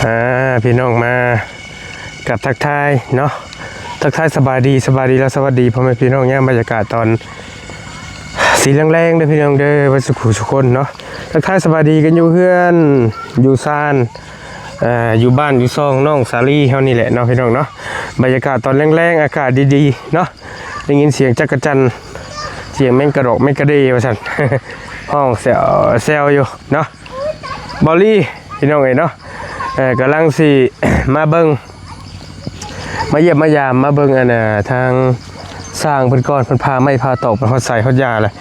ອ່າ ພີ່ນ້ອງມາກັບທັກທາຍເນາະ ທັກທາຍສະບາຍດີ ສະບາຍດີ ແລະ ສະຫວັດດີພໍ່ແມ່ພີ່ນ້ອງ ຍາມບັນຍາກາດຕອນສີແລງໆ ເດີພີ່ນ້ອງເດີ ເບິດສູ່ຜູ້ສູ່ຄົນເນາະ ທັກທາຍສະບາຍດີກັນຢູ່ເຮືອນຢູ່ຊານ ເອີ ຢູ່ບ້ານຢູ່ຊ່ອງນ້ອງສາລີເຮົານີ້ແຫຼະເນາະ ພີ່ນ້ອງເນາະ ບັນຍາກາດຕອນແລງໆ ອາກາດດີໆ ເນາະ ໄດ້ຍິນສຽງຈັກກະຈັ່ນ ສຽງແມງກະດອກແມງກະເດວ່າຊັ້ນ ຮ້ອງແຊວໆ ຢູ່ເນາະ ເບົາລີ ພີ່ນ້ອງເອີຍເນາະ ເອີ ກຳລັງຊິມາເບິ່ງ ມາຢ້ຽມມາຢາມ ມາເບິ່ງ ອັນ ເອີ ທາງຊ່າງເພິ່ນກ່ອນ ເພິ່ນຜ່າໄມ້ຜ່າຕອກ ເພິ່ນຮອດໄຊຮອດຢາແຫຼະ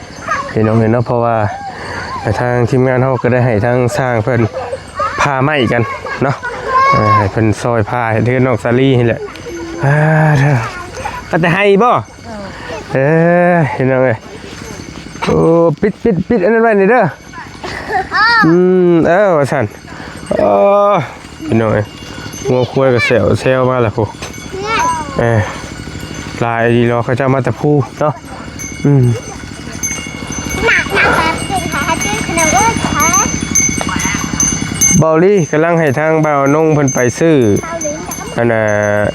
ພີ່ນ້ອງເອີຍເນາະ ເພາະວ່າ ເອີ ທາງທີມງານເຮົາກໍໄດ້ໃຫ້ທາງຊ່າງເພິ່ນຜ່າໄມ້ກັນເນາະ ເອີ ໃຫ້ເພິ່ນຊ່ອຍຜ່າເຮັດເຮືອນນ້ອງສາລີນີ້ແຫຼະ ອ່າ ກໍແຕ່ໄຫ້ບໍ່? ເອີ ພີ່ນ້ອງເອີຍ ໂອ້ ປິດ ປິດ ປິດອັນນັ້ນໄວ້ນີ້ເດີ ອືມ ເອີ ວ່າຊັ້ນ ໂອ້ ພີ່ນ້ອງເອີຍ ງົວຄວາຍກໍແຊວແຊວມາແລ້ວພຸ້ນ ເອີ ຫຼາຍດີເນາະ ເຂົາເຈົ້າມາແຕ່ພູເນາະ ອືມ ເບົາລີກຳລັງໃຫ້ທາງບ່າວນົງເພິ່ນໄປຊື້ ອັນນ່າ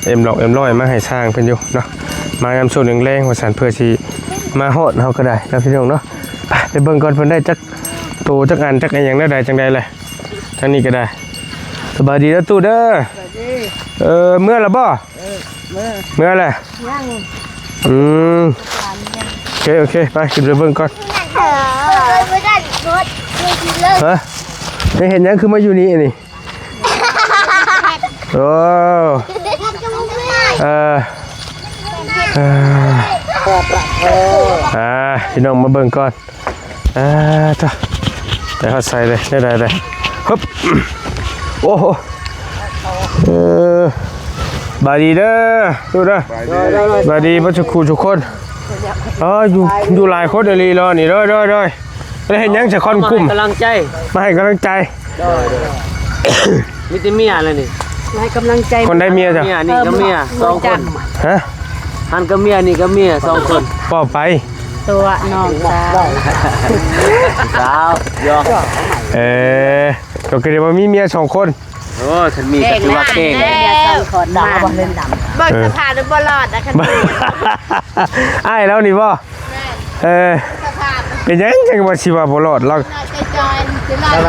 ເອັມລັອກເອັມຮ້ອຍມາໃຫ້ຊ່າງເພິ່ນຢູ່ເນາະ ມາຍາມຊ່ວງແລງໆ ວ່າຊັ້ນ ເພື່ອຊິມາຮອດເຮົາກໍໄດ້ເນາະ ພີ່ນ້ອງເນາະ ໄປ ໄປເບິ່ງກ່ອນ ເພິ່ນໄດ້ຈັກໂຕຈັກອັນຈັກອີ່ຫຍັງແນວໃດຈັ່ງໃດແຫຼະ ທາງນີ້ກໍໄດ້ ສະບາຍດີເດີຕູ້ເດີ ສະບາຍດີ ເອີ ເມືອລະບໍ່? ເອີ ເມືອ ເມືອແລ້ວ ຍັງ ອືມ ໂອເຄ ໂອເຄ ໄປ ຂຶ້ນໄປເບິ່ງກ່ອນ ເອີ ບໍ່ໄດ້ລົດ ຮະ ໄດ້ເຮັດຫຍັງຄືມາຢູ່ນີ້ອັນນີ້? ໂອ້ ເອີ ເອີ ອ່າ ພີ່ນ້ອງມາເບິ່ງກ່ອນ ອ່າ ຕະ ໄປຮອດໃສເລີຍ ໄດ້ ໄດ້ ໄດ້ ຮຶບ ໂອ້ໂຫ ເອີ ສະບາຍດີເດີ ຕູ້ເດີ ສະບາຍດີ ສະບາຍດີເບິດທຸກຄູ່ທຸກຄົນ ເອີ ຢູ່ ຢູ່ຫຼາຍຄົນອີ່ຫຼີເນາະນີ້ ໂດຍ ໂດຍ ໂດຍ ໄດ້ເຮັດຫຍັງສະຄອນກຸ້ມ ມາໃຫ້ກຳລັງໃຈ ມາໃຫ້ກຳລັງໃຈ ໂດຍ ໂດຍ ມີແຕ່ເມຍແລ້ວນີ້ ໃຫ້ກຳລັງໃຈ ຄົນໃດເມຍເຈົ້າ? ເມຍນີ້ກໍເມຍ ເອີ ສອງຄົນ ຮະ? ຫັ້ນກໍເມຍ ນີ້ກໍເມຍ ສອງຄົນ ເວົ້າໄປ ຕົວະນ້ອງສາວ ສາວ ຢອກ ເອີ ກໍຄືໄດ້ວ່າມີເມຍສອງຄົນ ໂອ້ ຄັນມີກໍຖືວ່າເກັ່ງ ເມຍສອງຄົນ ດຳບໍ່ເລີຍດຳ ເບິ່ງສະພາບແລ້ວບໍ່ລອດນະ ຄັນມີ ອ້າຍລາວນີ້ບໍ່? ແມ່ນ ເອີ ສະພາບ ເປັນຫຍັງຈັ່ງວ່າຊິວ່າບໍ່ລອດລາວ ຈອຍ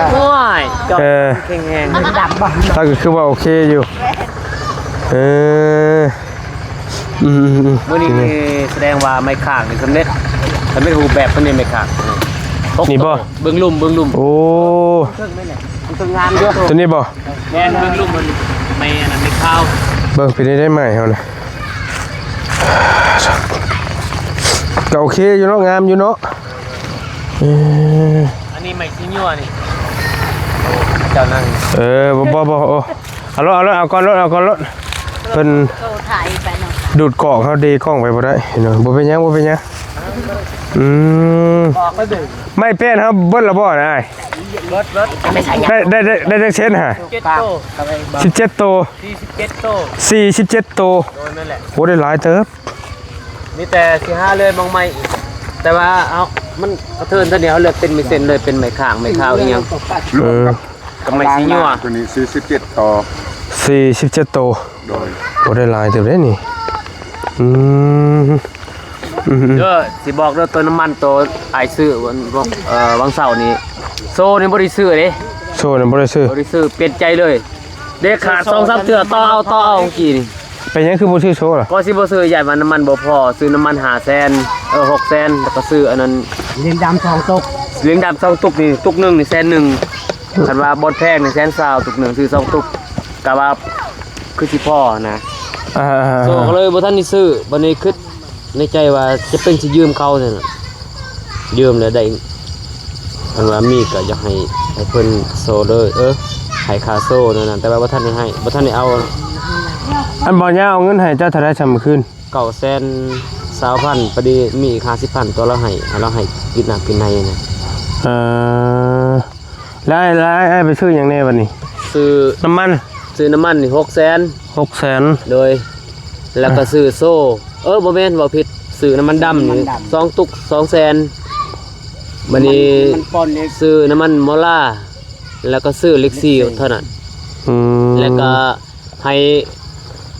ໆ ໂອ້ຍ ເອີ ແຂງແຮງ ດຳບໍ່ ລາວກໍຄືວ່າໂອເຄຢູ່ ເອີ ອືມໆໆ ມື້ນີ້ນີ້ສະແດງວ່າໄມ້ຄ້າງນີ້ສຳເລັດ ສຳເລັດຮູບແບບ ຕົວນີ້ໄມ້ຄ້າງ ນີ້ບໍ່? ເບິ່ງລຸ່ມ ເບິ່ງລຸ່ມ ໂອ້ ເທິງແມ່ນແຫຼະ ເທິງງາມຢູ່ ຕົວນີ້ບໍ່? ແມ່ນ ເບິ່ງລຸ່ມມັນ ໄມ້ອັນນັ້ນໄມ້ຂາວ ເບິ່ງເປັນໄດ້ໄມ້ເຮົານະ ກໍໂອເຄຢູ່ເນາະ ງາມຢູ່ເນາະ ເອີ ອັນນີ້ໄມ້ສີຍົວນີ້ ເຈົ້ານັ່ງ ເອີ ບໍ່ ບໍ່ ບໍ່ ໂອ້ ເອົາໂລດ ເອົາໂລດ ເອົາກ່ອນໂລດ ເອົາກ່ອນໂລດ ເພິ່ນ ໂທຖ່າຍໄປເນາະ ດູດກ້ອງ ເຮົາເດກ້ອງໄປບໍ່ໄດ້ເນາະ ບໍ່ເປັນຫຍັງ ບໍ່ເປັນຫຍັງ ອືມ ອອກໄປເບິ່ງ ໄມ້ແປ້ນເຮົາເບິດແລ້ວບໍ່ນະອ້າຍ? ເບິດ ເບິດ ໄດ້ ໄດ້ ໄດ້ ໄດ້ຈັກເຊັນຫະ? ເຈັດໂຕ ສິບເຈັດໂຕ ສີ່ສິບເຈັດໂຕ ສີ່ສິບເຈັດໂຕ ໂດຍ ແມ່ນແຫຼະ ໂອ້ ໄດ້ຫຼາຍເຕີບ ມີແຕ່ຊິຫາເລື່ອຍໝ່ອງໃໝ່ອີກ ແຕ່ວ່າເຮົາ ມັນກະເທີນຕົວນີ້ ເຮົາເລືອກເປັນເສັ້ນເລີຍ ເປັນໄມ້ຄ້າງ ໄມ້ຂາວ ອີ່ຫຍັງ ເອີ ກັບໄມ້ສີຍົວ ຕົວນີ້ສີ່ສິບເຈັດໂຕ ສີ່ສິບເຈັດໂຕ ໂດຍ ໂອ້ ໄດ້ຫຼາຍເຕີບເດ້ນີ້ ອືມ ອືມ ເດີ ຊິບອກເດີ ໂຕນ້ຳມັນໂຕອ້າຍຊື້ ເອີ ຫວ່າງເຊົ້ານີ້ ໂຊນີ້ບໍ່ໄດ້ຊື້ເດ້ ໂຊນີ້ບໍ່ໄດ້ຊື້ ບໍ່ໄດ້ຊື້ ປ່ຽນໃຈເລີຍ ເດ້ຂາດສອງສາມເທື່ອ ຕໍ່ເອົາ ຕໍ່ເອົາເມື່ອກີ້ນີ້ ເປັນຫຍັງຄືບໍ່ຊື້ໂຊລະ? ກໍຊິບໍ່ຊື້ ຢ້ານວ່ານ້ຳມັນບໍ່ພໍ ຊື້ນ້ຳມັນຫ້າແສນ ເອີ ຫົກແສນ ແລ້ວກໍຊື້ອັນນັ້ນ ເຫຼັ້ງດຳສອງຕຸກ ເຫຼັ້ງດຳສອງຕຸກນີ້ ຕຸກໜຶ່ງນີ້ແສນໜຶ່ງ ຄັນວ່າບ່ອນແພງນີ້ແສນຊາວ ຕຸກໜຶ່ງຊື້ສອງຕຸກ ກະວ່າຄືຊິພໍນະ ອ່າ ໂຊກໍເລີຍບໍ່ທັນໄດ້ຊື້ ບັດນີ້ຄິດໃນໃຈວ່າຈະເປັນຊິຢືມເຂົາຊັ້ນນະ ຢືມແລ້ວໄດ້ ຄັນວ່າມີກໍຢາກໃຫ້ ໃຫ້ເພິ່ນໂຊເລີຍ ເອີ ໃຫ້ຄ່າໂຊແນວນັ້ນ ແຕ່ວ່າບໍ່ທັນໄດ້ໃຫ້ ບໍ່ທັນໄດ້ເອົາ ອັນບໍ່ຍາວເອົາເງິນໃຫ້ເຈົ້າເທົ່າໃດຊ່ຳມື້ຄືນ? ເກົ້າແສນຊາວພັນ ພໍດີມີອີກຫ້າສິບພັນ ຕົວລາວໃຫ້ ໃຫ້ລາວໃຫ້ກິນນ້ຳກິນໃນນະ ເອີ ແລ້ວ ແລ້ວອ້າຍໄປຊື້ຫຍັງແດ່ບັດນີ້? ຊື້ນ້ຳມັນ ຊື້ນ້ຳມັນນີ້ຫົກແສນ ຫົກແສນ ໂດຍ ແລ້ວກໍ ອ່າ ຊື້ໂຊ ເອີ ບໍ່ແມ່ນ ເວົ້າຜິດ ຊື້ນ້ຳມັນດຳນີ້ ນ້ຳມັນດຳ ສອງຕຸກ ສອງແສນ ບັດນີ້ ມັນ ມັນປ່ອນອີກ ຊື້ນ້ຳມັນມໍລາ ແລ້ວກໍຊື້ເຫຼັກຊີເທົ່ານັ້ນ ອືມ ແລ້ວກໍໃຫ້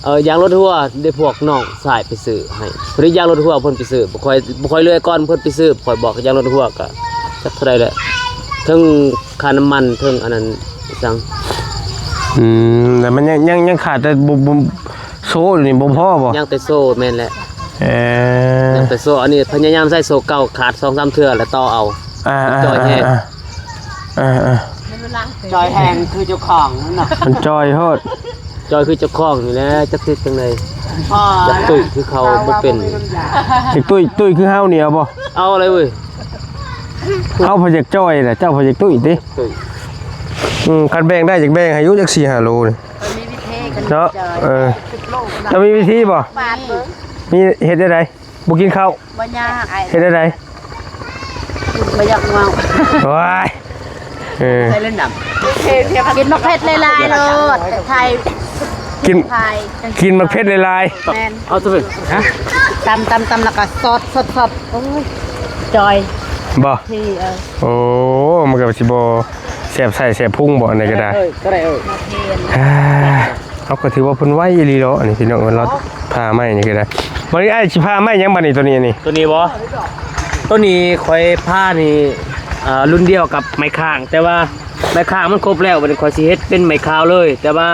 ເອີ ຢາງລົດຮົ່ວ ເດ້ພວກນ້ອງຊາຍໄປຊື້ໃຫ້. ພໍດີຢາງລົດຮົ່ວເພິ່ນໄປຊື້ ບໍ່ຄ່ອຍ ບໍ່ຄ່ອຍເລື່ອຍກ່ອນເພິ່ນໄປຊື້. ຂ້ອຍບອກຢາງລົດຮົ່ວກໍຈັກເທົ່າໃດແຫຼະ ເຖິງຄ່ານ້ຳມັນ ເຖິງອັນນັ້ນ ອີ່ສັງ. ອືມ ແລ້ວມັນຍັງ ຍັງ ຍັງຂາດແຕ່ ບໍ່ ບໍ່ ໂສ້ນີ້ບໍ່ພໍບໍ່? ຍັງແຕ່ໂສ້ ແມ່ນແຫຼະ. ເອີ ຍັງແຕ່ໂສ້ ອັນນີ້ພະຍາຍາມໃຊ້ໂສ້ເກົ່າ ຂາດສອງສາມເທື່ອແລ້ວຕໍ່ເອົາ. ອ່າ ຈ່ອຍແຮງ ອ່າ ອ່າ ອ່າ ອ່າ ຈ່ອຍແຮງຄືເຈົ້າຂອງນັ້ນນະ ມັນຈ່ອຍໂພດ. ຈ່ອຍຄືເຈົ້າຂອງນີ້ແຫຼະ ຈັກເຮັດຈັ່ງໃດ. ຢາກຕຸ້ຍຄືເຂົາບໍ່ເປັນ. ຢາກຕຸ້ຍ ຕຸ້ຍຄືເຮົານີ້ເອົາບໍ່? ເອົາເລີຍເວີຍ. ເຮົາພະຢາກຈ່ອຍນະ ເຈົ້າພະຢາກຕຸ້ຍຕິ. ຕຸ້ຍ ອືມ ຄັນແບ່ງໄດ້ຢາກແບ່ງໃຫ້ຢູ່ຈັກສີ່ຫ້າໂລນີ້ ມີວິທີກັນ ເນາະ. ເອີ ເຈົ້າມີວິທີບໍ່? ປາດເບິ່ງ ມີເຮັດແນວໃດ? ບໍ່ກິນເຂົ້າ ບໍ່ຍາກ. ເຮັດແນວໃດ? ບໍ່ຢາກເວົ້າ. ໂອ້ຍ ເອີ ໃສ່ເລືອດດຳ. ກິນໝາກເຜັດຫຼາຍໆໂລດ ໄທ ກິນ ກິນໝາກເຜັດຫຼາຍໆ. ແມ່ນ ເອົາຕົວເປັນ ຮະ ຕຳ ຕຳ ຕຳ ແລ້ວກໍຊອດ ຊອດ ຊອດ. ໂອ້ຍ ຈ່ອຍບໍ່? ທີ່ ເອີ ໂອ້ ມັນກໍຊິບໍ່ແສບໄສ້ແສບພຸງບໍ່ ອັນໃດກໍໄດ້. ເອີ ກໍໄດ້ ເອີ ອ່າ ເຮົາກໍຖືວ່າເພິ່ນໄວອີ່ຫຼີເນາະ ອັນນີ້ພີ່ນ້ອງເອີຍ. ລາວຜ່າໄມ້ນີ້ກໍໄດ້. ບັດນີ້ອ້າຍຊິຜ່າໄມ້ຫຍັງບັດນີ້? ຕົວນີ້ ອັນນີ້ ຕົວນີ້ບໍ່? ຕົວນີ້ຂ້ອຍຜ່ານີ້ ອ່າ ລຸ້ນດຽວກັບໄມ້ຄ້າງ ແຕ່ວ່າໄມ້ຄ້າງມັນຄົບແລ້ວ ບັດນີ້ຂ້ອຍຊິເຮັດເປັນໄມ້ຂາວເລີຍ ແຕ່ວ່າ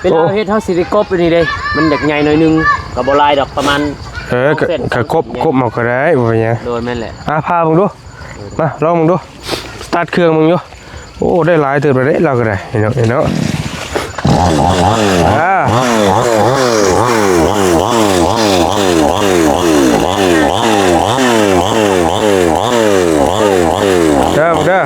ເວລາເຮົາເຮັດ ເຮົາຊິໄດ້ກົບອັນນີ້ເດ້ ມັນຢາກໃຫຍ່ໜ້ອຍໜຶ່ງ ກໍບໍ່ຫຼາຍດອກ ປະມານ ເອີ ກໍ ສອງເຊັນ ກໍກົບ ສາມເຊັນ ກົບເອົາກໍໄດ້ ບໍ່ເປັນຫຍັງ. ໂດຍ ແມ່ນແຫຼະ. ອ່າ ຜ່າເບິ່ງດູ ມາລອງເບິ່ງດູ ສະຕາດເຄື່ອງເບິ່ງຢູ່. ໂອ້ ໄດ້ຫຼາຍເຕີບແລ້ວເດ້ ລາວກໍໄດ້ເນາະ ເນາະ. ອ່າ ເດີ ເດີ.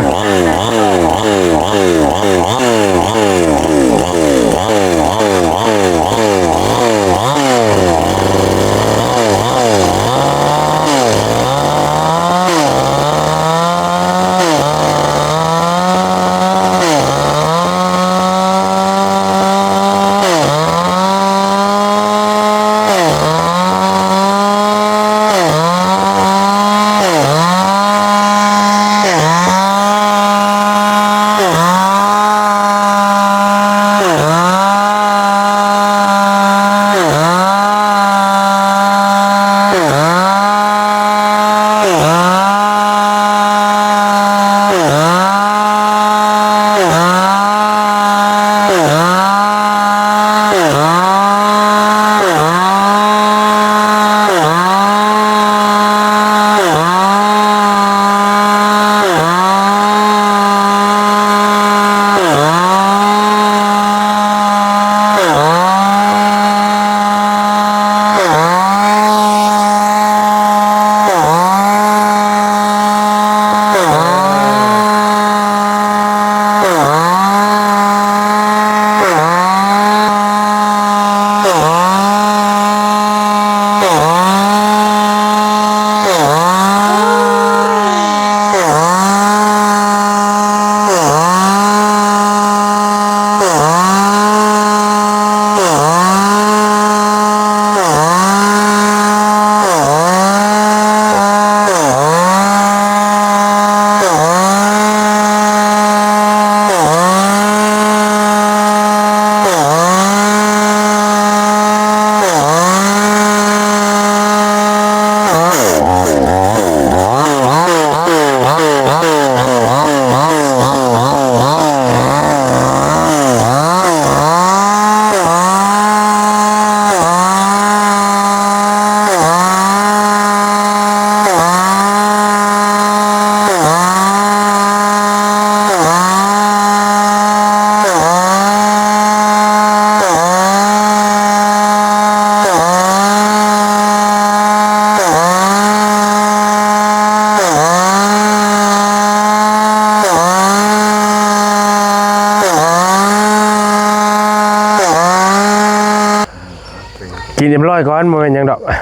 ກິນຮຽບຮ້ອຍກ່ອນ ບໍ່ແມ່ນຫຍັງດອກ ບໍ່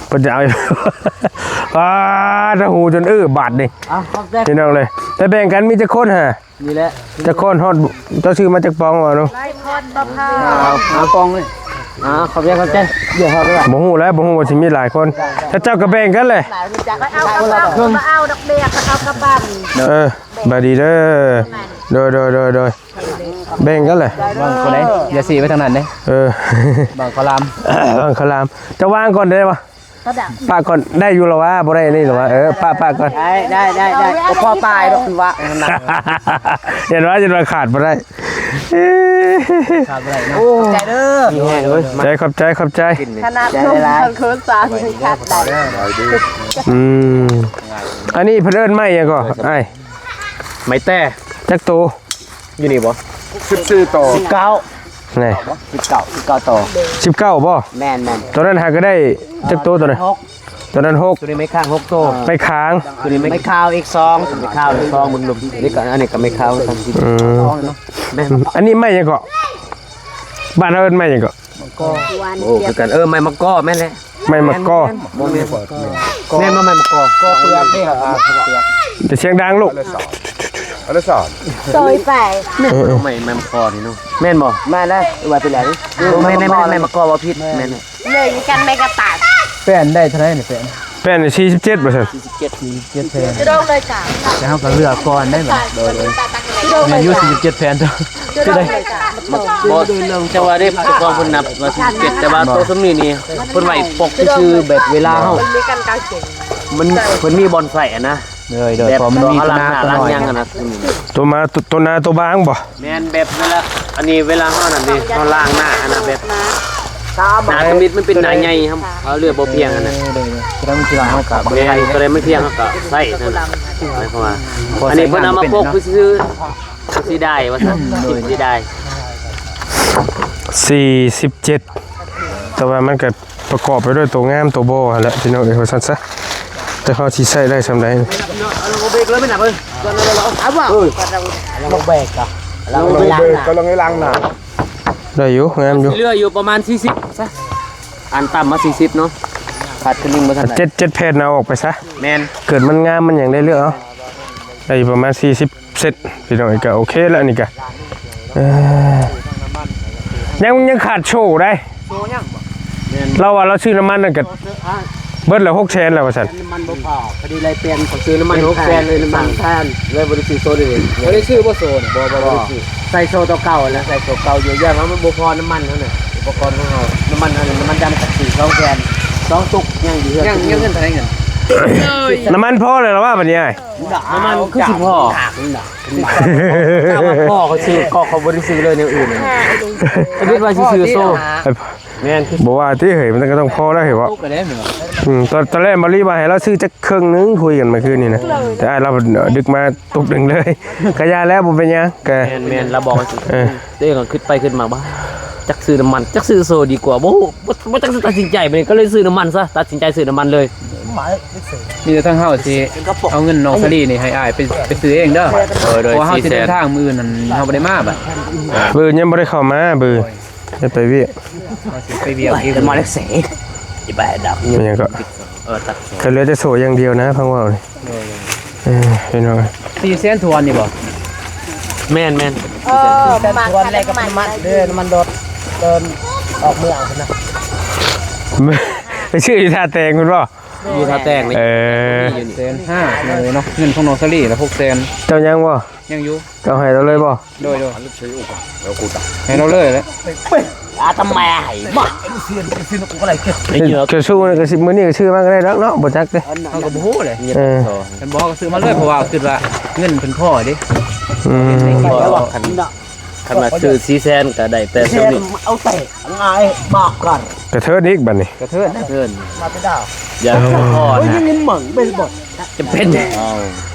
ເພິ່ນຈະເອົາ ປາດ ຫູຈົນອື້ບາດນີ້ ເອົາ ຂອບໃຈ ພີ່ນ້ອງເລີຍ. ແຕ່ແບ່ງກັນມີຈັກຄົນຫະ? ນີ້ແຫຼະ ຈັກຄົນຮອດ ເຈົ້າຊື້ມາຈັກປອງວ່າເນາະ? ຫຼາຍຄົນບໍ່ພໍ ເອົາ ເອົາປອງເລີຍ ອ່າ ຂອບໃຈ ຂອບໃຈ ດຽວເຮົາໄປ ບໍ່ຮູ້ແລ້ວ ບໍ່ຮູ້ວ່າຊິມີຫຼາຍຄົນ ຖ້າເຈົ້າກໍແບ່ງກັນແຫຼະ ເອົາກັບເຮົາ ບໍ່ເອົາດອກເບ້ຍ ເອົາກັບບ້ານ ເອີ ສະບາຍດີເດີ ໂດຍ ໂດຍ ໂດຍ ໂດຍ. ແບ່ງກັນແຫຼະ ວາງຄົນໃດ ຢ່າຊີ້ໄປທາງນັ້ນເດ້ ເອີ ວາງເຂົ້າຫຼາມ ວາງເຂົ້າຫຼາມ ເຈົ້າວາງກ່ອນໄດ້ບໍ່? ປະກ່ອນ ໄດ້ຢູ່ລະວ່າ ບໍ່ໄດ້ນີ້ລະວ່າ ເອີ ປະ ປະກ່ອນ ໄດ້ ໄດ້ ໄດ້ ໄດ້ ບໍ່ພໍຕາຍດອກ ຄືວ່າ ຢ່າວ່າ ຢ່າວ່າຂາດບໍ່ໄດ້ ຂາດບໍ່ໄດ້ເນາະ ໂອ້ ຂອບໃຈເດີ ຂອບໃຈ ຂອບໃຈ ຂອບໃຈ ຂະໜາດ ໃຈຫຼາຍໆ ຄົນສາມຂາດໄດ້ ອືມ ອັນນີ້ເພິ່ນເອີ້ນໄມ້ຫຍັງກໍອ້າຍ? ໄມ້ແຕ່ ຈັກໂຕ? ຢູ່ນີ້ບໍ່? ສິບສີ່ໂຕ ສິບເກົ້າ ນີ້ ສິບເກົ້າ ສິບເກົ້າໂຕ ສິບເກົ້າບໍ່? ແມ່ນໆ ໂຕນັ້ນຫາກໍໄດ້ຈັກໂຕໂຕນັ້ນ? ຫົກ ໂຕນັ້ນຫົກ ໂຕນີ້ໄມ້ຄ້າງຫົກໂຕ ໄມ້ຄ້າງ ໂຕນີ້ໄມ້ຂາວອີກສອງ ໄມ້ຂາວອີກສອງ ເບິ່ງດູ ນີ້ກໍ ອັນນີ້ກໍໄມ້ຂາວ ອືມ ແມ່ນ ອັນນີ້ໄມ້ຫຍັງເກາະ? ບ້ານເຮົາເອີ້ນໄມ້ຫຍັງເກາະ? ໂອ້ ຄືກັນ ເອີ ໄມ້ມະກໍ ແມ່ນແຫຼະ ໄມ້ມະກໍ ແມ່ນບໍ່? ແມ່ນບໍ່ໄມ້ມະກໍ? ກໍເປືອກເດ້ ກໍເປືອກ ຢ່າສຽງດັງລູກ ອັນລະສອງ ອັນລະສອງ ໂດຍໄປ ເອີໆ ໄມ້ ໄມ້ມະກໍນີ້ເນາະ ແມ່ນບໍ່? ແມ່ນແລ້ວ ວ່າໄປແລ້ວ ເອີ ແມ່ນໆ ໄມ້ມະກໍບໍ່ຜິດ ແມ່ນ ເລີຍກັນໄມ້ກະຕາດ ແປ້ນໄດ້ເທົ່າໃດນີ້ ແປ້ນ ແປ້ນສີ່ສິບເຈັດບໍ່ຊັ້ນ? ສີ່ສິບເຈັດແຜ່ນ ຈະໂດນເລີຍກະ ແຕ່ເຮົາກໍເລືອກກ່ອນໄດ້ບັດ ໂດຍ ໂດຍ ແມ່ນຢູ່ສີ່ສິບເຈັດແຜ່ນ ຈະໄດ້ ບໍ່ ຈະວ່າໄດ້ເຈົ້າຂອງເພິ່ນນັບວ່າສີ່ສິບເຈັດ ແຕ່ວ່າໂຕສ່ຳນີ້ນີ້ ເພິ່ນໄວ້ປົກຊື່ໆ ແບບເວລາເຮົາ ມັນ ເພິ່ນມີບ່ອນໃສ່ຫັ້ນນະ ໂດຍ ໂດຍ ແບບ ເພາະມັນມີຕົວໜາ ຕົວໜ້ອຍ ໂຕມາ ໂຕໜາ ໂຕບາງບໍ່? ແມ່ນແບບເວລາ ອັນນີ້ເວລາເຮົານັ້ນເດ້ ເຮົາລ້າງໜ້າຫັ້ນນະ ແບບໜ້າທຳອິດມັນເປັນໜ້າໃຫຍ່ ເຮົາ ເຮົາເລືອກບໍ່ພຽງຫັ້ນນະ ເອີ ໂດຍ ໂດຍ ແຕ່ລະມື້ເຮົາກໍ ແມ່ນ ໂຕໃດມັນພຽງເຮົາກໍໃຊ້ຫັ້ນນະ ໝາຍຄວາມວ່າ ອັນນີ້ເພິ່ນເອົາມາປົກຊື່ໆ ເສຍດາຍວ່າຊັ້ນ ເສຍດາຍ ສີ່ສິບເຈັດ ແຕ່ວ່າມັນກໍ ປະກອບໄປດ້ວຍໂຕງາມໂຕບໍ່ຫັ້ນແຫຼະພີ່ນ້ອງເອີຍ ວ່າຊັ້ນຊະ ແຕ່ເຮົາຊິໃຊ້ໄດ້ສ່ຳໃດ ເອົາລົງເບກເລີຍແມ່ນນະເບິ່ງ ເອົາບໍ່ ເອົາລົງເບກກໍ ເອົາລົງເບກກໍລົງໃນຫຼັງນະ ໄດ້ຢູ່ ງາມຢູ່ ເຫຼືອຢູ່ປະມານສີ່ສິບຊະ ອັນຕ່ຳມາສີ່ສິບເນາະ ຂາດຄະໜຶ່ງບໍ່ທັນໄດ້ ເຈັດ ເຈັດແຜ່ນເອົາອອກໄປຊະ ແມ່ນ ເກີດມັນງາມມັນຫຍັງໄດ້ເລືອກເອົາ ໄດ້ຢູ່ປະມານສີ່ສິບ ເສັດ ພີ່ນ້ອງ ກໍໂອເຄແລ້ວນີ້ກໍ ເອີ ຍັງ ຍັງຂາດໂສ້ໄດ໋ ໂສ້ຍັງບໍ່? ແມ່ນ ລາວວ່າລາວຊື້ນ້ຳມັນນັ້ນກໍເບິດແລ້ວ ຫົກແສນແລ້ວວ່າຊັ້ນ ນ້ຳມັນບໍ່ພໍ ພໍດີໄດ້ປ່ຽນ ເຂົາຊື້ນ້ຳມັນຫົກແສນເລີຍ ນ້ຳມັນແທນ ເລີຍບໍ່ໄດ້ຊື້ໂສ້ເດ ບໍ່ໄດ້ຊື້ບໍ່ໂສ້ນີ້ ບໍ່ ບໍ່ ບໍ່ໄດ້ຊື້ ໃສ່ໂສ້ຕົວເກົ່າແລ້ວ ໃສ່ໂສ້ເກົ່າຢູ່ ຢ້ານວ່າມັນບໍ່ພໍນ້ຳມັນເຮົານະ ອຸປະກອນຂອງເຮົາ ນ້ຳມັນເຮົານີ້ ນ້ຳມັນດຳກໍຊື້ສອງແສນ ສອງຕຸກ ຍັງຢູ່ເຮືອນ ຍັງ ຍັງເງິນເທົ່າໃດເງິນ? ນ້ຳມັນພໍແລ້ວລະວ່າບັດນີ້ອ້າຍ ນ້ຳມັນຄືຊິພໍ ຖ້າວ່າພໍ່ເຂົາຊື້ກໍເຂົາບໍ່ໄດ້ຊື້ເລີຍແນວອື່ນ ເຂົາຄິດວ່າຊິຊື້ໂສ້ ແມ່ນ ບໍ່ວ່າຕິເຮີ້ຍ ມັນກໍຕ້ອງພໍແລ້ວເຮີ້ຍເບາະ ອືມ ຕອນ ຕອນແລກມາລີວ່າໃຫ້ລາວຊື້ຈັກເຄິ່ງໜຶ່ງ ຄຸຍກັນເມື່ອຄືນນີ້ນະ ແຕ່ອ້າຍລາວດຶກມາຕຸກໜຶ່ງເລີຍ ກະຢ່າແລ້ວ ບໍ່ເປັນຫຍັງ ກະ ແມ່ນໆ ລາວບອກວ່າ ເອີ ໂຕເອງກໍຄິດໄປຄິດມາ ບໍ່ ຈັກຊື້ນ້ຳມັນ ຈັກຊື້ໂສ້ດີກວ່າ ບໍ່ ບໍ່ ບໍ່ຈັກຊິຕັດສິນໃຈ ບາດນີ້ກໍເລີຍຊື້ນ້ຳມັນຊະ ຕັດສິນໃຈຊື້ນ້ຳມັນເລີຍ ມີແຕ່ທາງເຮົາຊິເອົາເງິນນ້ອງສາລີນີ້ໃຫ້ອ້າຍໄປ ໄປຊື້ເອງເດີ ໂດຍ ໂດຍ ເພາະວ່າເຮົາຊິເດີນທາງມື້ອື່ນຫັ້ນ ເຮົາບໍ່ໄດ້ມາບັດ ມື້ອື່ນຍັງບໍ່ໄດ້ເຂົ້າມາ ມື້ອື່ນໄດ້ໄປວຽກ ເຮົາຊິໄປວຽກອີກ ຈະມາເລັກເສ ຊິໄປດອກ ແມ່ນຫຍັງກໍ ເອີ ຕັດ ກໍເຫຼືອແຕ່ໂສ້ຢ່າງດຽວນະ ຟັງເວົ້ານີ້ ໂດຍ ເອີ ພີ່ນ້ອງ ສີ່ແສນຖ້ວນນີ້ບໍ່? ແມ່ນໆ ເອີ ສີ່ແສນຖ້ວນ ແລ້ວກໍນ້ຳມັນເດີ ນ້ຳມັນລົດ ເດີນອອກເມືອງພຸ້ນນະ ໄປຊື້ຢູ່ທ່າແຕງພຸ້ນບໍ່? ຢູ່ທ່າແຕງນີ້ ເອີ ແສນຫ້າເນາະ ເງິນຂອງນ້ອງສາລີລະຫົກແສນ ເຈົ້າຍັງບໍ່? ຍັງຢູ່ ເຈົ້າໃຫ້ລາວເລີຍບໍ່? ໂດຍໆ ໃຫ້ລາວເລີຍແຫຼະ ອາຕະແມໃຫ້ບໍ່ ເຈົ້າຊື້ນີ້ກໍຊິ ມື້ນີ້ກໍຊື້ມາກໍໄດ້ດອກເນາະ ບໍ່ຈັກເດ້ ເຮົາກໍບໍ່ຮູ້ເດ້ ເອີ ຄັນບໍ່ເຮົາກໍຊື້ມາເລີຍ ເພາະວ່າຄິດວ່າເງິນເພິ່ນພໍເດ້ ອືມ ຄັນ ຄັນວ່າຊື້ສີ່ແສນກໍໄດ້ແຕ່ສ່ຳນີ້ ເອົາແຕ່ງ່າຍບາກກັນ ກະເທີນອີກບັດນີ້ ກະເທີນ ກະເທີນ ມາແຕ່ດາວ ຢ່າພໍ ໂອ້ຍ ນະ ຍັງເງິນໝັງເປັນບໍ່ ຈຳເປັນ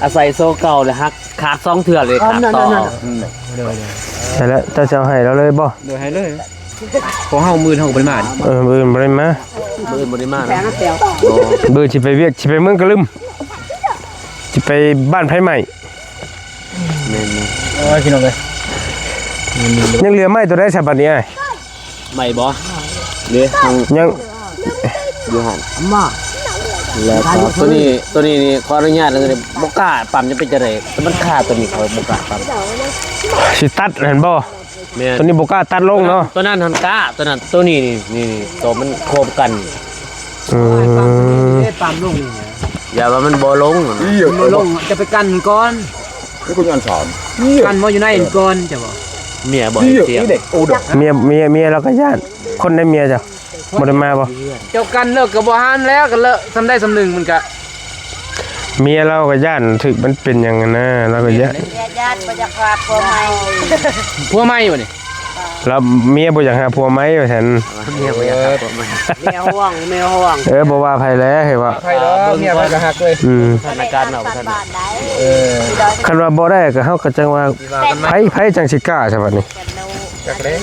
ອາໄສໂຊເກົ່າແລ້ວຫັກ ຂາດສອງເທື່ອເລີຍ ຂາດຕໍ່ ອືມ ນັ້ນໆ ນັ້ນແຫຼະ ເຈົ້າຊິເອົາໃຫ້ລາວເລີຍບໍ່? ໂດຍ ໃຫ້ເລີຍ ຂອງເຮົາມື້ອື່ນເຮົາກໍບໍ່ໄດ້ມາ ເອີ ມື້ອື່ນບໍ່ໄດ້ມາ ມື້ອື່ນບໍ່ໄດ້ມານະ ມື້ອື່ນຊິໄປວຽກ ຊິໄປເມືອງກະລຶມ ຊິໄປບ້ານໄຟໄໝ້ ແມ່ນໆ ເອີ ພີ່ນ້ອງເອີຍ ຍັງເຫຼືອໄມ້ຕົວໃດຊະບັດນີ້ອ້າຍ? ໄມ້ບໍ່? ເດ້ ຍັງ ຢູ່ຫັ້ນ ມາ ແລ້ວກໍຕົວນີ້ ຕົວນີ້ນີ້ ຂໍອະນຸຍາດ ບໍ່ກ້າປ້ຳ ຈະເປັນຈັ່ງໃດ ແຕ່ມັນຄາຕົວນີ້ ຂ້ອຍບໍ່ກ້າປ້ຳ ຊິຕັດຫັ້ນບໍ່? ແມ່ນ ຕົວນີ້ບໍ່ກ້າຕັດລົງເນາະ ຕົວນັ້ນຫັ້ນກ້າ ຕົວນັ້ນ ຕົວນີ້ນີ້ ນີ້ ນີ້ ຕົວມັນໂຄບກັນ ອືມ ປ້ຳລົງນີ້ ຢ້ານວ່າມັນບໍ່ລົງ ມັນບໍ່ລົງ ຈະໄປກັ້ນມັນກ່ອນ ນີ້ກໍຍ້ອນສາມ ກັ້ນບໍ່ຢູ່ໃນມັນກ່ອນ ເຈົ້າບໍ່? ເມຍບໍ່ໃຫ້ສຽງ ເມຍ ເມຍ ເມຍລາວກໍຢ້ານ. ຄົນໃດເມຍເຈົ້າ ບໍ່ໄດ້ມາບໍ່? ເຈົ້າກັນເລີກກໍບໍ່ຫັນແລ້ວ ກໍເລີກສ່ຳໃດສ່ຳໜຶ່ງມັນກະ ເມຍລາວກໍຢ້ານຖືກ ມັນເປັນຫຍັງຫັ້ນນະ ລາວກໍຢ້ານ ເມຍຢ້ານບໍ່ຢາກຫາຜົວໃໝ່ ຜົວໃໝ່ບໍ່ນີ້? ລາວເມຍບໍ່ຢາກຫາຜົວໃໝ່ວ່າຊັ້ນ ເມຍບໍ່ຢາກຫາຜົວໃໝ່ ເມຍຫ່ວງ ເມຍຫ່ວງ ເອີ ບໍ່ວ່າໃຜແຫຼະ ເຫັນບໍ່? ໃຜດອກ ເມຍໃຜກໍຮັກເລີຍ ອືມ ສະຖານະການເນາະ ເອີ ຄັນວ່າບໍ່ໄດ້ກໍເຮົາກໍຈັ່ງວ່າ ໃຜ ໃຜຈັ່ງຊິກ້າຊະບັດນີ້? ຈັກແລ້ວ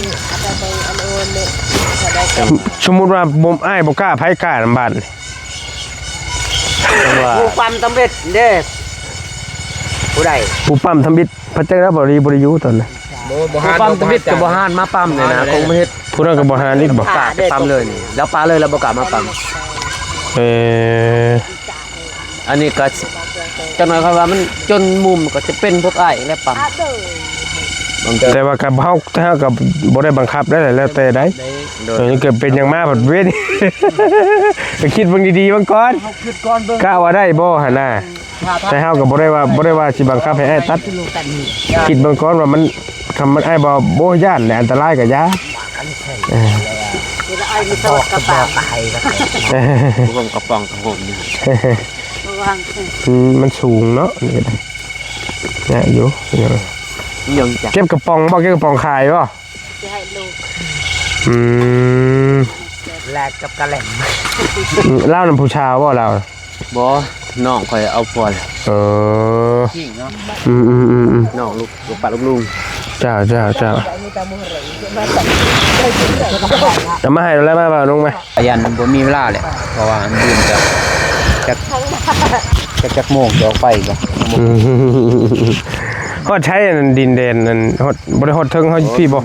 ສົມມຸດວ່າບໍ່ ອ້າຍບໍ່ກ້າ ໃຜກ້ານຳບາດນີ້? ຜູ້ປ້ຳທຳອິດເດ້ ຜູ້ໃດ? ຜູ້ປ້ຳທຳອິດ ພະເຈົ້າລາວບໍ່ໄດ້ ບໍ່ໄດ້ຢູ່ຕອນນັ້ນ ບໍ່ ບໍ່ ຜູ້ປ້ຳທຳອິດກໍບໍ່ຫານມາປ້ຳນີ້ນະ ຄົງມາເຮັດ ຜູ້ນັ້ນກໍບໍ່ຫານອີກບໍ່? ກ້າໄປປ້ຳເລີຍນີ້ ລາວປະເລີຍ ລາວບໍ່ກ້າມາປ້ຳ ເອີ ອັນນີ້ກໍຈັກໜ້ອຍ ຂ້ອຍວ່າມັນຈົນມຸມ ກໍຈະເປັນພວກອ້າຍແຫຼະປ້ຳ ແຕ່ວ່າກັບເຮົາ ເຮົາກໍບໍ່ໄດ້ບັງຄັບໄດ້ ແລ້ວແຕ່ໃດ ໂດຍ ເອີ ເກີດເປັນຫຍັງມາພັດເວນ ກໍຄິດເບິ່ງດີໆເບິ່ງກ່ອນ ເຮົາຄິດກ່ອນເບິ່ງ ກະວ່າໄດ້ບໍ່ຫັ້ນນະ ແຕ່ເຮົາກໍບໍ່ໄດ້ວ່າ ບໍ່ໄດ້ວ່າຊິບັງຄັບໃຫ້ອ້າຍຕັດ ຄິດເບິ່ງກ່ອນວ່າມັນ ຄັນມັນ ອ້າຍບໍ່ ບໍ່ຢ້ານແຫຼະ ອັນຕະລາຍກໍຢ່າ ເອີ ບໍ່ຮູ້ກະປ໋ອງກະໂຫມນີ້ ມັນ ມັນສູງເນາະ ນີ້ກໍໄດ້ ຍາກຢູ່ ເກັບກະປ໋ອງບໍ່? ເກັບກະປ໋ອງຂາຍບໍ່? ຊິໃຫ້ລູກ ອືມ ແລກກັບກະແລັມ ລາວນຳຜູ້ສາວບໍ່ລາວ? ບໍ່ ນ້ອງຂ້ອຍເອົາຜົວແລ້ວ ເອີ ຍິງເນາະ ອືມໆໆໆ ນ້ອງລູກ ລູກປ້າລູກລຸງ ເຈົ້າໆໆ ເອົາມາໃຫ້ແລ້ວ ມາ ມາ ລົງມາ ຢ້ານບໍ່ມີເວລາແຫຼະ ເພາະວ່າມັນດື່ມຈາກ ຈາກ ຈາກ ຈາກໂມງຈະອອກໄປກໍ ອືມ ຮອດໃສອັນດິນແດນ ອັນຮອດ ບໍ່ໄດ້ຮອດເທິງເຮົາພີ້ບໍ່?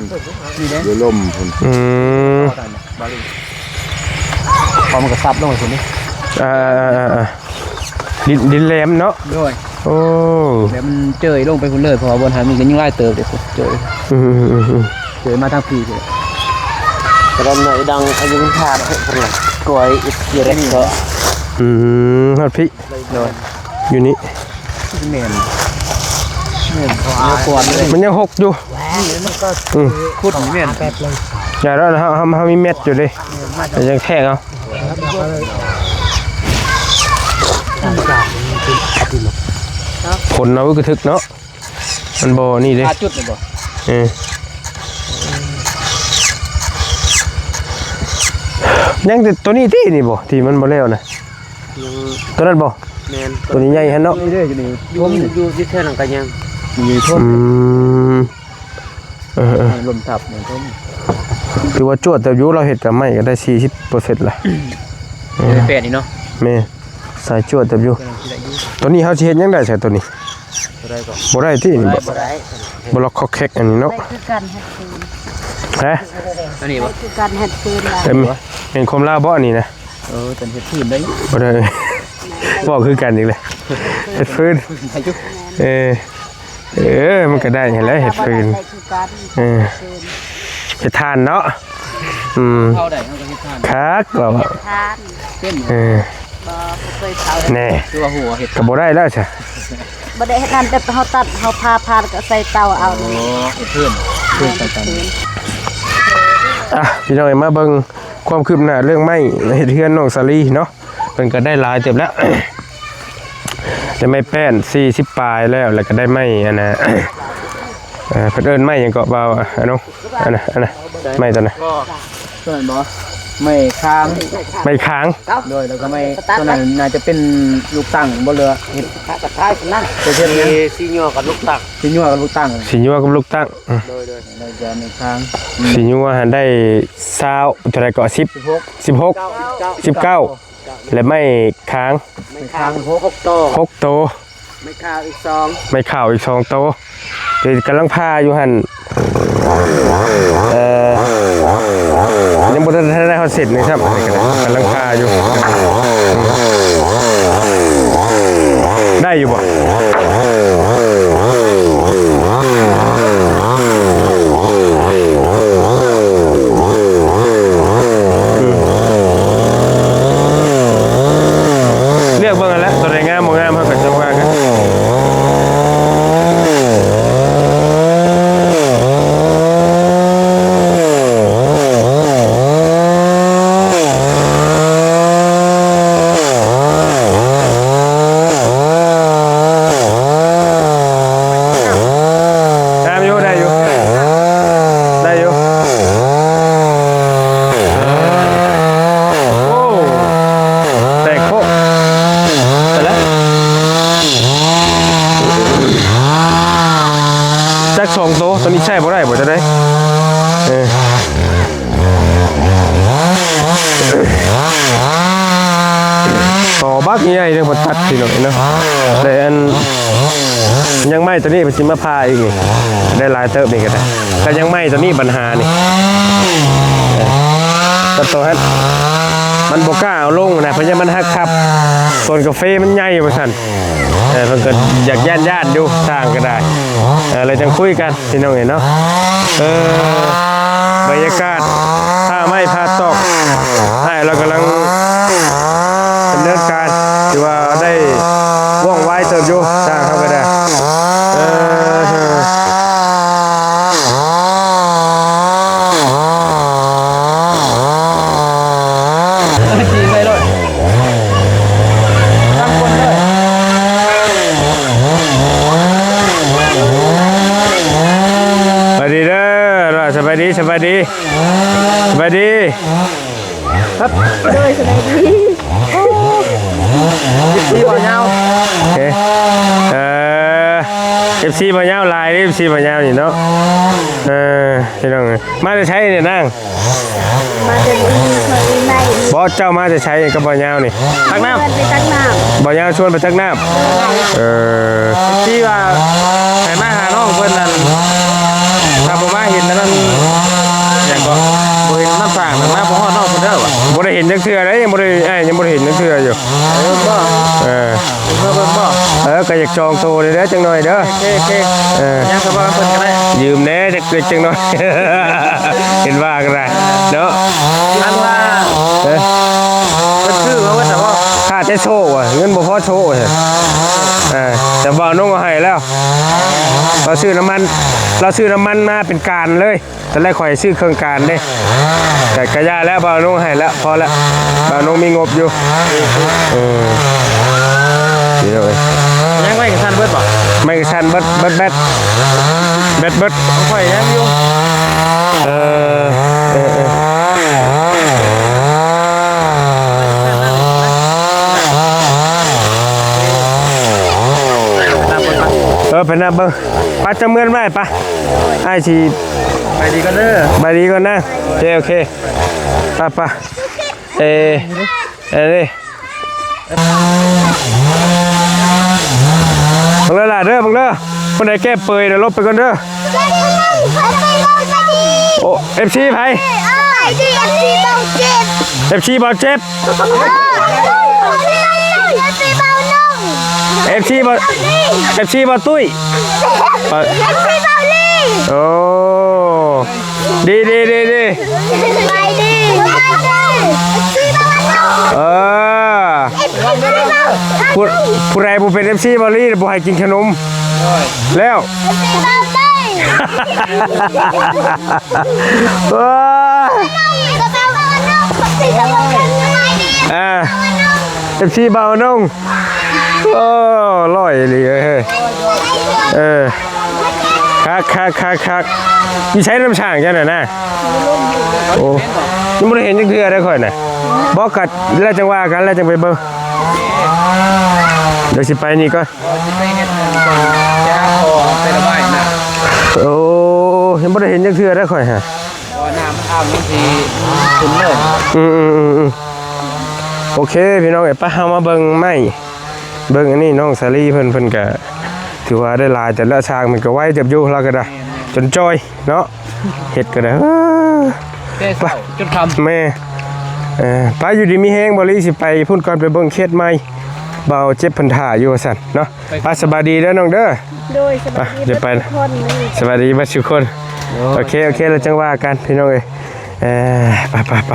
ຢູ່ລຸ່ມພຸ້ນ ອືມ ເພາະມັນກໍຊັບລົງໄປພຸ້ນເດ້ ອ່າໆໆໆ ດິນ ດິນແຫຼມເນາະ ໂດຍ ໂອ້ ແບບມັນເຈີຍລົງໄປພຸ້ນເລີຍ ເພາະວ່າບ່ອນຫັ້ນມັນກໍຍັງຫຼາຍເຕີບເດ້ ເຈີຍ ອືມໆໆໆ ເຈີຍມາທາງພີ້ພຸ້ນ ຕອນໜ້ອຍດັງອາຍຸທາດເພິ່ນວ່າກອຍອິດເຈເລັກກໍ ອືມ ຮອດພີ້ ໂດຍ ຢູ່ນີ້ ແມ່ນ ແມ່ນ ມັນຍັງຫົກຢູ່ ອືມ ຂຸດນີ້ແມ່ນ ຢ່າແລ້ວ ເຮົາ ເຮົາ ເຮົາມີແມັດຢູ່ເດ້ ແຕ່ຍັງແທກເອົາ ຄົນເນາະ ກະທຶກເນາະ ມັນບໍ່ນີ້ເດ້ ຫາຈຸດນີ້ບໍ່? ເອີ ຍັງແຕ່ໂຕນີ້ຕິ ນີ້ບໍ່ ທີ່ມັນບໍ່ແລ້ວນະ ຍັງ ໂຕນັ້ນບໍ່? ແມ່ນ ໂຕໃຫຍ່ໆຫັ້ນເນາະ ນີ້ເດ້ ຢູ່ນີ້ ຢູ່ ຢູ່ ຢູ່ແຖວນັ້ນກໍຍັງ ຢູ່ທົ່ວ ອືມ ເອີໆ ລົມທັບນີ້ ຖືວ່າຈວດແຕ່ຢູ່ ລາວເຮັດກັບໄມ້ກໍໄດ້ສີ່ສິບເປີເຊັນລະ ເອີ ແປດນີ້ເນາະ ແມ່ນ ສາຍຈວດແຕ່ຢູ່ ໂຕນີ້ເຮົາຊິເຮັດຫຍັງໄດ້ຊະໂຕນີ້? ບໍ່ໄດ້ກໍ ບໍ່ໄດ້ຕິ ນີ້ບໍ່ ບໍ່ໄດ້ ບໍ່ລັອກຄອກແຄກອັນນີ້ເນາະ ໄດ້ຄືກັນເຮັດຄືນ ຮະ ອັນນີ້ບໍ່ ໄດ້ຄືກັນເຮັດຄືນລະ ເອີ ແມ່ນຄວາມລາວບໍ່ອັນນີ້ນະ? ເອີ ເປັນເຮັດພື້ນໄດ້ ບໍ່ໄດ້ ເວົ້າຄືກັນອີກແລ້ວ ເຮັດພື້ນ ເອີ ເອີ ມັນກໍໄດ້ຫັ້ນແຫຼະ ເຮັດຟືນ ເອີ ເຮັດຖ່ານເນາະ ອືມ ເຜົາໄດ້ເຮົາກໍເຮັດຖ່ານ ຄັກ ວ່າ ເຮັດຖ່ານ ເອີ ບໍ່ ບໍ່ເຄີຍເຜົາ ແນ່ ຄືວ່າຫົວເຮັດ ກໍບໍ່ໄດ້ແລ້ວຊະ ບໍ່ໄດ້ເຮັດຖ່ານ ແບບເຮົາຕັດ ເຮົາຜ່າ ຜ່າແລ້ວກໍໃສ່ເຕົາເອົາ ໂອ້ ເຮັດເພິ່ນ ເພິ່ນກັນ ອ່ະ ພີ່ນ້ອງເອີຍ ມາເບິ່ງຄວາມຄືບໜ້າເລື່ອງໄມ້ເຮັດເຮືອນນ້ອງສາລີເນາະ. ເພິ່ນກໍໄດ້ຫຼາຍເຕີບແລ້ວ ໄດ້ໄມ້ແປ້ນສີ່ສິບປາຍແລ້ວ ແລ້ວກໍໄດ້ໄມ້ອັນນ່າ ເອີ ເພິ່ນເອີ້ນໄມ້ຫຍັງເກາະ ບ່າວອານຸ? ອັນນ່າ ອັນນ່າ ໄມ້ຕົວນັ້ນ ຕົວນັ້ນບໍ່? ໄມ້ຄາງ ໄມ້ຄາງ ໂດຍ ແລ້ວກໍໄມ້ຕົວນັ້ນໜ້າຈະເປັນລູກຕັ້ງບໍ່ ຫຼືເຮັດ ເຮັດຫຍັງ? ສີຍົວກັບລູກຕັ້ງ ສີຍົວກັບລູກຕັ້ງ ສີຍົວກັບລູກຕັ້ງ ໂດຍ ໂດຍ ແລ້ວກໍໄມ້ຄາງ ສີຍົວຫັ້ນໄດ້ຊາວ ເທົ່າໃດເກາະ ສິບ ສິບຫົກ ສິບຫົກ ສິບເກົ້າ ແລະໄມ້ຄາງ ໄມ້ຄາງຫົກ ຫົກໂຕ ຫົກໂຕ ໄມ້ຂາວອີກສອງ ໄມ້ຂາວອີກສອງໂຕ ເອີ ກຳລັງຜ່າຢູ່ຫັ້ນ ເອີ ຍັງບໍ່ທັນໄດ້ຮອດເສັ້ນໜຶ່ງຊ້ຳ ອັນນີ້ກໍໄດ້ ກຳລັງຜ່າຢູ່ ໄດ້ຢູ່ບໍ່? ເລືອກເບິ່ງຫັ້ນແຫຼະ ຕົວໃດງາມບໍ່ງາມ ເຮົາກໍຈັ່ງວ່າກັນ. ຈັກສອງໂຕ ໂຕນີ້ໃຊ້ບໍ່ໄດ້ບໍ່ ຈັ່ງໃດ? ເອີ ຕໍ່ບັກໃຫຍ່ເດ້ ເພິ່ນຕັດພີ່ນ້ອງເນາະ. ແຕ່ອັນ ຍັງໄມ້ໂຕນີ້ເພິ່ນຊິມາຜ່າອີກນີ້ ໄດ້ຫຼາຍເຕີບນີ້ກໍໄດ້. ກໍຍັງໄມ້ໂຕນີ້ບັນຫານີ້ ເອີ ກໍໂຕຫັ້ນ ມັນບໍ່ກ້າເອົາລົງນະ ເພາະວ່າມັນຫັກທັບ ຕົ້ນກາເຟມັນໃຫຍ່ວ່າຊັ້ນ. ເອີ ເພິ່ນກໍຢາກຢ້ານໆຢູ່ ຊ່າງກໍໄດ້ ເອີ ແລ້ວຈັ່ງຄຸຍກັນ ພີ່ນ້ອງເອີຍເນາະ. ເອີ ບັນຍາກາດຜ່າໄມ້ຜ່າຕອກ ອ້າຍລາວກຳລັງດຳເນີນການ ຖືວ່າໄດ້ວ່ອງໄວເຕີບຢູ່ ຊ່າງເຮົາກໍໄດ້ ເອີ. ສະບາຍດີເດີ ສະບາຍດີ ສະບາຍດີ ສະບາຍດີ. ໂດຍ ສະບາຍດີ ເອັຟຊີ ບ່າວຍາວ ໂອເຄ ເອີ ເອັຟຊີ ບ່າວຍາວຫຼາຍເດ້ ເອັຟຊີ ບ່າວຍາວນີ້ເນາະ. ເອີ ພີ່ນ້ອງເອີຍ ມາແຕ່ໃສນີ້ນາງ? ມາແຕ່ນີ້ ມາແຕ່ໃນ ບໍ່ ເຈົ້າມາແຕ່ໃສກັບບ່າວຍາວນີ້? ຕັກນ້ຳ ເພິ່ນໄປຕັກນ້ຳ ບ່າວຍາວຊວນໄປຕັກນ້ຳ. ເອີ ທີ່ວ່າໃຫ້ມາຫານ້ອງເພິ່ນນັ້ນ ຖ້າບໍ່ມາເຫັນອັນນັ້ນ ຫຍັງກໍ ບໍ່ເຫັນນ້ຳສ້າງນັ້ນ ມາບໍ່ຮອດນ້ອງເພິ່ນເດີ. ບໍ່ໄດ້ເຫັນຈັກເທື່ອເດ້ ຍັງບໍ່ໄດ້ ອ້າຍຍັງບໍ່ໄດ້ເຫັນຈັກເທື່ອຢູ່. ເອີ ບໍ່ ເອີ ເອີ ກໍຢາກຈອງໂຕເດີ ຈັກໜ່ອຍເດີ. ໂອເຄ ໂອເຄ ເອີ ຍັງສະບາຍເພິ່ນກໍໄດ້ ຢືມແດ່ຈັກເລັກຈັກໜ້ອຍ ເຫັນວ່າກໍໄດ້ເນາະ. ອັນວ່າ ເອີ ເພິ່ນຊື້ມາເບິດແລ້ວບໍ່? ຂາດແຕ່ໂສ້ວ່າ ເງິນບໍ່ພໍໂສ້ວ່າ. ເອີ ແຕ່ວ່ານ້ອງເອົາໃຫ້ແລ້ວ ລາວຊື້ນ້ຳມັນ ລາວຊື້ນ້ຳມັນມາເປັນການເລີຍ. ຕອນແລກຂ້ອຍຊື້ເຄື່ອງການເດ້ ແຕ່ກະຢ່າແລ້ວ ບ່າວນົງໃຫ້ແລ້ວ ພໍແລ້ວ ບ່າວນົງມີງົບຢູ່. ເອີ ນີ້ເດີ ຍັງໄວ້ກັນຊັ້ນເບິດບໍ່? ໄມ້ກັນຊັ້ນເບິດ ເບິດແບັດ ແບັດເບິດ ຂ້ອຍຍັງຢູ່. ເອີ ເອີ ເອີ ເອີ ໄປນັບເບິ່ງ ໄປ ເຈົ້າເມືອໄວ້ ໄປ ອ້າຍຊິ ໄປດີກ່ອນເດີ ໄປດີກ່ອນນະ. ໂອເຄ ໂອເຄ ໄປ ໄປ ເອ ເອ ນີ້ ເບິ່ງເດີຫຼ້າເດີ ເບິ່ງເດີ ຄົນໃດແກ້ເປີຍນະ ຫຼົບໄປກ່ອນເດີ. ໂອ້ ເອັຟຊີໃຜ? ເອັຟຊີບ່າວເຈັບ ເອັຟຊີບ່າວເຈັບ ເອັຟຊີບ່າວ ເອັຟຊີບ່າວຕຸ້ຍ ເອັຟຊີບ່າວລີ. ໂອ້ ດີ ດີ ດີ ດີ ເອີ ຜູ້ ຜູ້ໃດບໍ່ເປັນເອັຟຊີບ່າວລີ ບໍ່ໃຫ້ກິນຂະໜົມ ແລ້ວ ເອີ ອ່າ ເອັຟຊີບ່າວນົງ ໂອ້ ຫຼໍ່ອີ່ຫຼີເອີຍ ເອີ ຄັກໆໆໆ. ຢູ່ໃສນ້ຳສ້າງເຈົ້ານັ້ນນະ? ໂອ້ ຍັງບໍ່ໄດ້ເຫັນຈັກເທື່ອເດ້ຂ້ອຍນະ. ບໍ່ ກະແລ້ວຈັ່ງວ່າກັນ ແລ້ວຈັ່ງໄປເບິ່ງ ດຽວຊິໄປນີ້ກ່ອນ. ໂອ້ ຍັງບໍ່ໄດ້ເຫັນຈັກເທື່ອເດ້ຂ້ອຍຫາ ເພາະວ່ານ້ຳອ່າງມັນຊິຂຸ່ນເລີຍ. ອືມໆໆໆ ໂອເຄ ພີ່ນ້ອງເອີຍ ໄປ ເຮົາມາເບິ່ງໄມ້ ເບິ່ງອັນນີ້ ນ້ອງສາລີເພິ່ນ ເພິ່ນກະຖືວ່າໄດ້ຫຼາຍເຕີບແລ້ວ ຊ່າງເພິ່ນກະໄວເຕີບຢູ່ ລາວກະໄດ້ ຈົນຈ່ອຍເນາະ ເຮັດກະໄດ້ ເອີ ແຕ່ເຊົ້າຈົນຄ່ຳ ແມ່ ເອີ ໄປ ຢູ່ດີມີແຮງ ບ່າວລີຊິໄປພຸ້ນກ່ອນ ໄປເບິ່ງເຂດໃໝ່ ບ່າວເຈັບເພິ່ນຖ້າຢູ່ວ່າຊັ້ນເນາະ. ໄປ ສະບາຍດີເດີນ້ອງເດີ. ໂດຍ ສະບາຍດີ ດຽວໄປ ເບິດທຸກຄົນ ສະບາຍດີເບິດທຸກຄົນ. ໂອເຄ ໂອເຄ ແລ້ວຈັ່ງວ່າກັນພີ່ນ້ອງເອີຍ. ເອີ ໄປ ໄປ ໄປ.